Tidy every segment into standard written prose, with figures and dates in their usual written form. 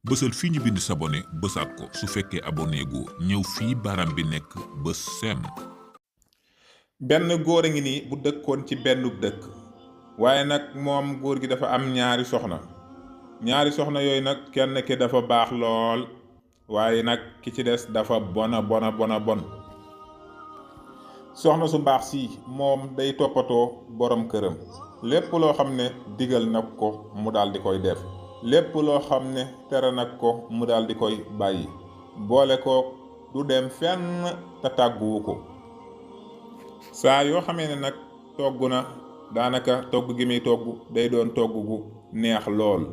bësal fii ñu bind s'abonner bësaat ko su fekkee abonné gu ñëw fii baram bi nekk bës seen. benn góor a ngi nii bu dëkkoon ci benn dëkk waaye nag moom góor gi dafa am ñaari soxna yooyu nag kenn ki dafa baax lool waaye nag ki ci des dafa bon soxna su baax si moom day toppatoo borom këram lépp loo xam ne digal nag ko mu daal di koy def lépp loo xam ne tere nag ko mu daal di koy bàyyi boole ko du dem fenn te tàgguwu ko saa yoo xamee ne nag togg na daanaka togg gi muy togg day doon togg gu neex lool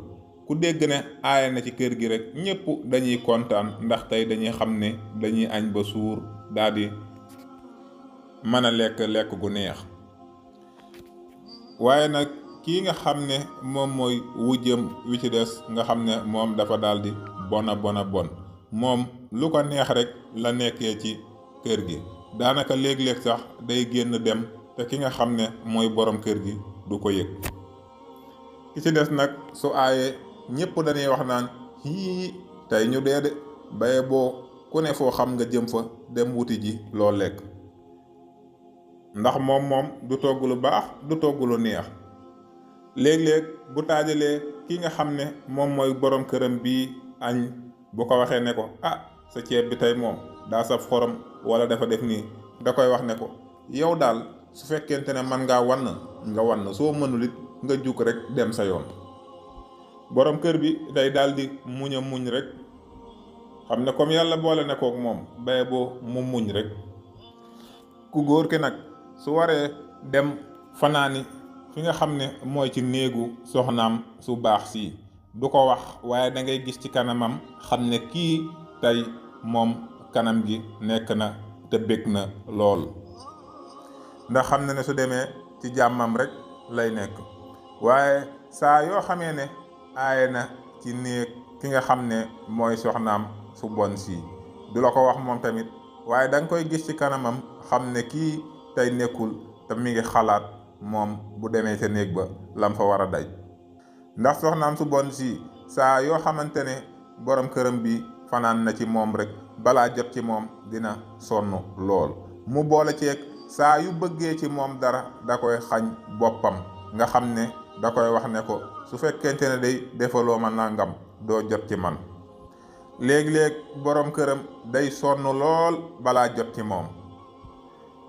ku dégg ne aaya na ci kër gi rek ñépp dañuy kontaan ndax tey dañuy xam ne dañuy añ ba suur daal di mën a lekk gu neex waaye nag kii nga xam ne moom mooy wujjam wi ci des nga xam ne moom dafa daldi bon moom lu ko neex rek la nekkee ci kër gi daanaka léeg-léeg sax day génn dem te ki nga xam ne mooy borom kër gi du ko yëg ki ci des nag su aayee ñépp dañuy wax naan hii tey ñu dee de baye boo ku ne foo xam nga jëm fa dem wuti ji loo lekk ndax moom du togg lu baax du togg lu neex léeg-léeg bu taajalee ki nga xam ne moom mooy borom këram bii añ bu ko waxee ne ko sa ceeb bi tey moom daa saf xorom wala dafa def nii da koy wax ne ko yow daal su fekkente ne man ngaa wann nga wann soo mënul it nga juk rek dem sa yoon borom kër bi day daldi muñ rek xam ne comme yàlla boole ne kook moom baye boo mu muñ rek ku góor ki nag su waree dem fanaani fi nga xam ne mooy ci néegu soxnaam su baax si du ko wax waaye da ngay gis ci kanamam xam ne kii tey moom kanam gi nekk na te bég na lool ndax xam ne su demee ci jàmmam rek lay nekk waaye saa yoo xamee ne aaye na ci néeg ki nga xam ne mooy soxnaam su bon si du la ko wax moom tamit waaye da nga koy gis ci kanamam xam ne kii tey nekkul te mi ngi xalaat moom bu demee ca néeg ba lam fa war a daj ndax soxnaam su bon si saa yoo xamante ne borom këram bi fanaan na ci moom rek balaa jot ci moom dina sonn lool mu boole ceeg saa yu bëggee ci moom dara da koy xañ boppam nga xam ne da koy wax ne ko su fekkente ne day defaloo ma nangam doo jot ci man léeg-léeg borom këram day sonn lool balaa jot ci moom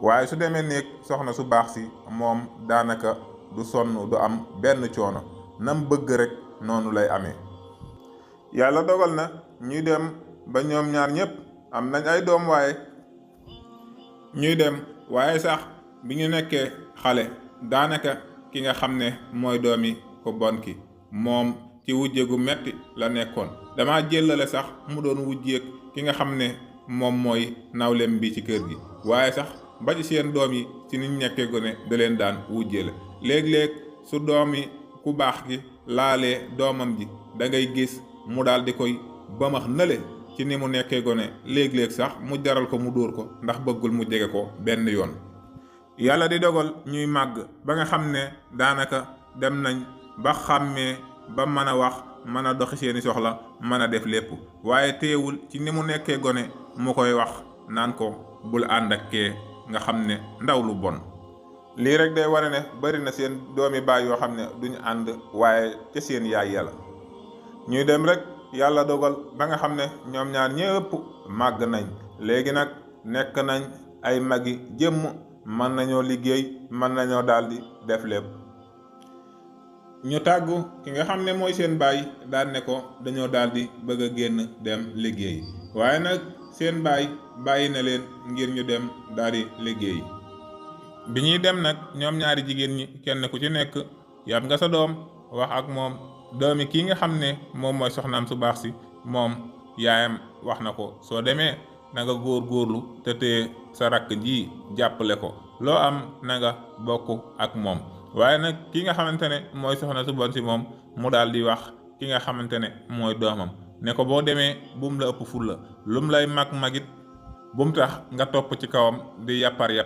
waaye su demee néeg soxna su baax si moom daanaka du sonn du am benn coono nam bëgg rek noonu lay amee yàlla dogal na ñuy dem ba ñoom ñaar ñépp am nañ ay doom waaye sax bi ñu nekkee xale daanaka ki nga xam ne mooy doomi ko bon ki moom ci wujje gu metti la nekkoon dama jëllale sax mu doon wujjeek ki nga xam ne moom mooy nawlem bi ci kër gi waaye sax ba ci seen doom yi ci niñ nekkee gone da leen daan wujjele léeg-léeg su doomi ku baax gi laalee doomam ji da ngay gis mu daal di koy bamax nële ci ni mu nekkee gone léeg-léeg sax mu jaral ko mu dóor ko ndax bëggul mu jege ko benn yoon yàlla di dogal ñuy màgg ba nga xam ne daanaka dem nañ ba xàmmee ba mën a wax mën a doxi seeni soxla mën a def lépp waaye teewul ci ni mu nekkee gone mu koy wax naan ko bul ànd ak kee nga xam ne ndaw lu bon lii rek day ware ne bari na seen doomi baay yoo xam ne duñu ànd waaye ca seen yaay yàlla ñuy dem rek yàlla dogal ba nga xam ne ñoom ñaar ñëpp màgg nañ léegi nag nekk nañ ay magi jëmm mën nañoo liggéey mën nañoo daldi def lépp ñu tàggu ki nga xam ne mooy seen baay daan ne ko dañoo daldi bëgg a génn dem liggéey waaye nag seen baay bàyyi na leen ngir ñu dem daldi liggéey bi ñuy dem nag ñoom ñaari jigéen ñi kenn ku ci nekk yam nga sa doom wax ak moom doomi kii nga xam ne moom mooy soxnaam su baax si moom yaayam wax na ko soo demee na nga góorlu te téye sa rakk ji jàppale ko loo am na nga bokk ak moom waaye nag ki nga xamante ne mooy soxna su bon si moom mu daal di wax ki nga xamante ne mooy doomam ne ko boo demee bum la ëpp fulla lum lay magit bum tax nga topp ci kawam di yappari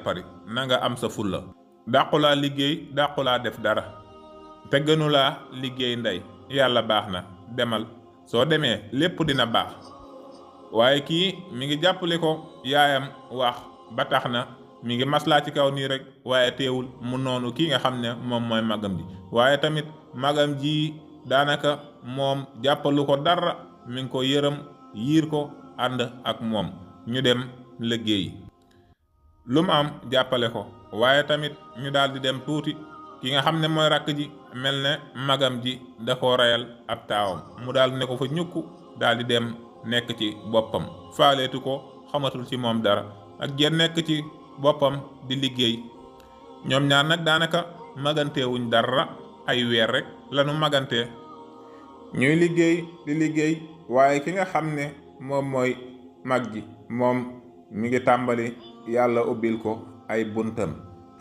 na nga am sa fulla dàqulaa liggéey dàqulaa def dara te gënulaa liggéey ndey yàlla baax na demal soo demee lépp dina baax. waaye kii mi ngi jàppale ko yaayam wax ba tax na mi ngi maslaa ci kaw nii rek waaye teewul mu noonu kii nga xam ne moom mooy magam ji. waaye tamit magam ji daanaka moom jàppalu ko dara, mi ngi ko yërëm yiir ko ànd ak moom ñu dem liggéey lu mu am jàppale ko. waaye tamit ñu daal di dem tuuti ki nga xam ne mooy rakk ji mel ne magam ji da koo reyal ab taawam, mu daal di ne ko fa ñukk daal di dem nekk ci boppam, faaleetu ko, xamatul ci moom dara ak jenn nekk ci boppam di liggéey. ñoom ñaar nag daanaka magantewuñ dara, ay weer rek lanu magantee ñuy liggéey di liggéey. waaye ki nga xam ne moom mooy mag ji moom mi ngi tàmbali yàlla ubbil ko ay buntam,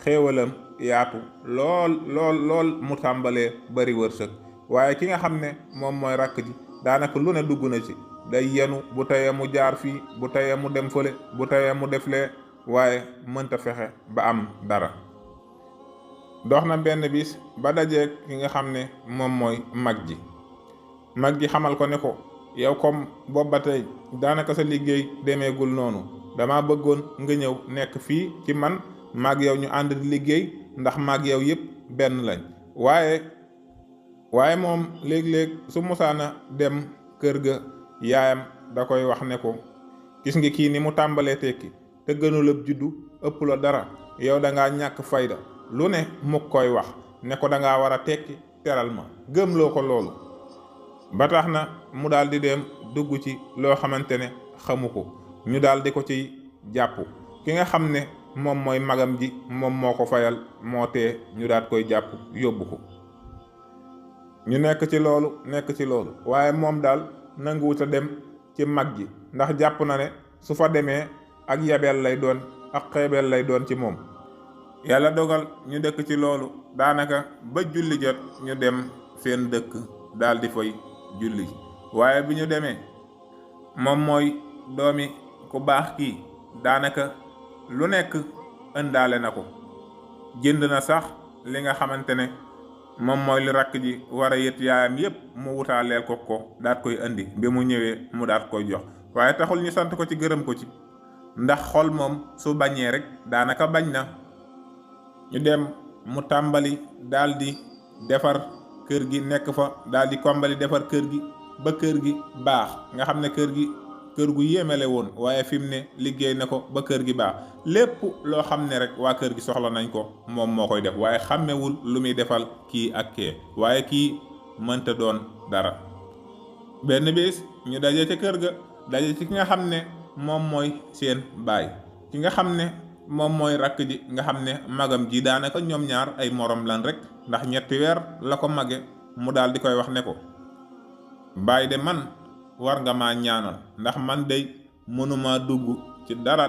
xéewalam yaatu lool mu tàmbalee bari wërsëg. waaye ki nga xam ne moom mooy rakk ji daanaka lu ne dugg na ci, day yenu bu tayee mu jaar fii, bu tayee mu dem fële, bu tayee mu deflee, waaye mënta fexe ba am dara. dox na benn bis ba dajeeg ki nga xam ne moom mooy mag ji xamal ko ne ko yow comme boobu ba tey daanaka sa liggéey demeegul noonu, dama bëggoon nga ñëw nekk fii ci man, maag yow ñu ànd di liggéey, ndax maag yow yépp benn lañ. waaye moom léeg-léeg su musaana dem kër ga yaayam da koy wax ne ko gis nga kii ni mu tàmbalee tekki te gënul ab juddu, ëpp la dara, yow dangaa ñàkk fayda, lu ne mu koy wax ne ko dangaa war a tekki, teral ma, gëmloo ko loolu. ba tax na mu daal di dem dugg ci loo xamante ne xamu ko, ñu daal di ko ciy jàpp. ki nga xam ne moom mooy magam ji moom moo ko fayal, moo tee ñu daal koy jàpp yóbbu ko. ñu nekk ci loolu waaye moom daal nanguwut a dem ci mag ji, ndax jàpp na ne su fa demee ak yabeel lay doon, ak xeebeel lay doon ci moom. yàlla dogal ñu dëkk ci loolu daanaka ba julli jot ñu dem seen dëkk daal di fay julli. waaye bi ñu demee moom mooy doomi ku baax kii daanaka lu nekk ëndaale na ko, jënd na sax li nga xamante ne moom mooy li rakk ji war a yët yaayam yépp mu wutaaleel ko daat koy indi. bi mu ñëwee mu daat koy jox, waaye taxul ñu sant ko ci, gërëm ko ci, ndax xol moom su bañee rek daanaka bañ na. ñu dem mu tàmbali daal di defar kër gi, nekk fa daal di kombali defar kër gi ba kër gi baax, nga xam ne kër gu yéemele woon, waaye fi mu ne liggéey na ko ba kër gi baax. lépp loo xam ne rek waa kër gi soxla nañ ko moom moo koy def, waaye xàmmewul lu muy defal kii ak kee, waaye kii mënta doon dara. benn bis ñu daje ca kër ga, daje ci ki nga xam ne moom mooy seen baay, ki nga xam ne moom mooy rakk ji, nga xam ne magam ji daanaka ñoom ñaar ay morom lan rek, ndax 3 weer la ko mage. mu daal di koy wax ne ko baay de man war nga maa ñaanal, ndax man dey mënuma dugg ci dara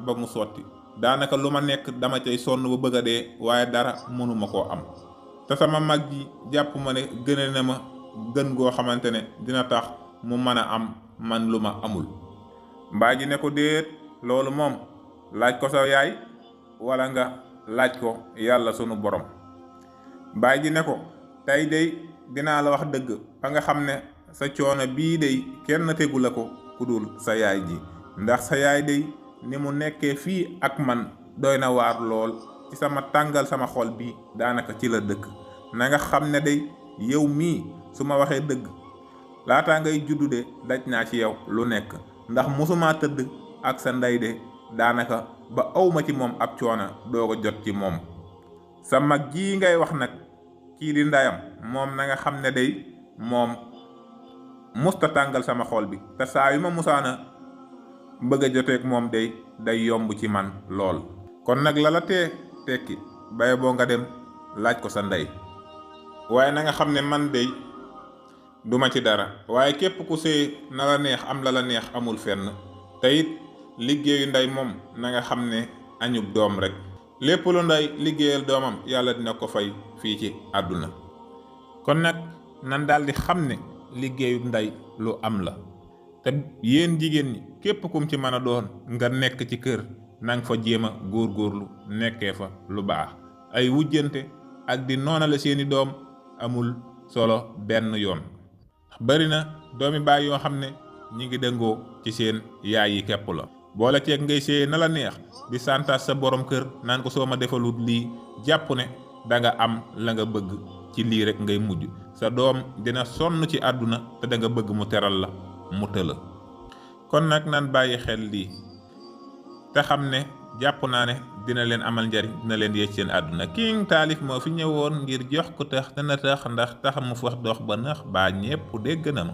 ba mu sotti, daanaka lu ma nekk dama cay sonn bu bëgg a dee, waaye dara mënuma koo am, te sama mag ji jàpp ma ne gëne na ma gën goo xamante ne dina tax mu mën a am man lu ma amul. baay ji ne ko déet, loolu moom laaj ko sa yaay wala nga laaj ko yàlla sunu borom. baay ji ne ko tey dey dinaa la wax dëgg, fa nga xam ne sa coono bii dey kenn tegu la ko ku dul sa yaay ji, ndax sa yaay dey ni mu nekkee fii ak man doy na waar lool, ci sama tàngal sama xol bi daanaka ci la dëkk. na nga xam ne dey yow mii su ma waxee dëgg, laataa ngay juddu de daj naa ci yow lu nekk, ndax musuma tëdd ak sa ndey de daanaka ba awma ci moom ab coono doo ko jot ci moom. sa mag ji ngay wax nag kii di ndayam, moom na nga xam ne day moom musta tàngal sama xol bi, te saa yu ma musaana bëgg a joteeg moom day yomb ci man lool. kon nag la tee tekki baye boo nga dem laaj ko sa ndey, waaye na nga xam ne man day duma ci dara, waaye képp ku sëy na la neex am la neex amul fenn, te it liggéeyu ndey moom na nga xam ne añub doom rek, lépp lu ndey liggéeyal doomam yàlla dina ko fay fii ci àdduna. kon nag nan daal di xam ne liggéeyu ndey lu am la, te yéen jigéen ñi képp kum ci mën a doon nga nekk ci kër nang fa jéem a góorgóorlu nekkee fa lu baax. ay wujjante ak di noonale seeni doom amul solo benn yoon. bari na doomi baay yoo xam ne ñi ngi dëngoo ci seen yaay yi képp la boole ceeg ngay séyee na la neex di santaas sa borom kër naan ko soo ma defalut lii jàpp ne danga am la nga bëgg ci lii rek ngay mujj sa doom dina sonn ci àdduna te danga bëgg mu teral la mu tëla kon nag nan bàyyi xel lii te xam ne jàpp naa ne dina leen amal njariñ dina leen yëj seen àdduna King Taalif moo fi ñëwoon ngir jox ko tax dana tax ndax tax mu fax dox ba nax baa ñépp dégg nanu